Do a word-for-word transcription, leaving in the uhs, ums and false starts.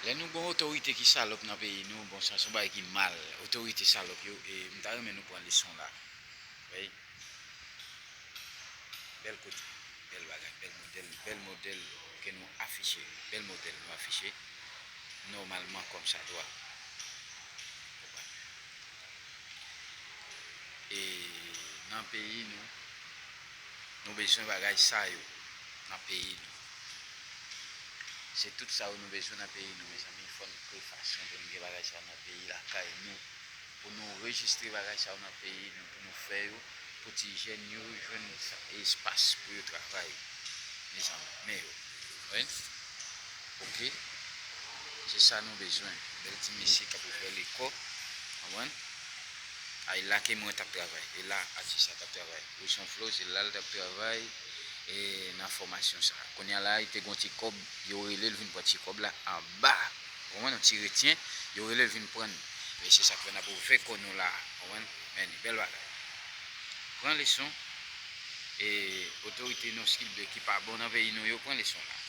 Lè nou gen otorite ki salòp nan peyi nou, bon, sa se yon bagay ki mal. Otorite salòp yo, e m ta renmen nou pran leson la. Wi. Bèl kote, bèl bagay, bèl modèl, bèl modèl ke nou afiche, bèl modèl nou afiche, nòmalman kòmsadwa. E nan peyi nou, nou bezwen bagay sa yo nan peyi nou. Se tout sa yo nou bezwen nan peyi nou, mezanmi. Fò n kreye fason pou n gen bagay sa yo nan peyi lakay nou. Pou nou rejistre bagay sa yo nan peyi nou, pou nou fè yo, pou ti jèn yo jwenn espas pou yo travay. Mezanmi, men yo. Wi. Oke. Se sa nou bezwen. Bèl ti mesye k ap ouvè lekò. Konprann? A, e la ke mwen t ap travay. E la atis la t ap travay. Wilson Flow, se la l t ap travay e nan fòmasyon sa. Kounye a la, li te gon ti kòb, yo rele l vin pran ti kòb la anba. Konprann? Yon ti retyen, yo rele l vin pran. E se sa k fè n ap ouvè kò nou la. Konprann? Men li bèl bagay. Pran leson. E otorite non skilbe ki pa bon nan peyi nou yo, pran leson la.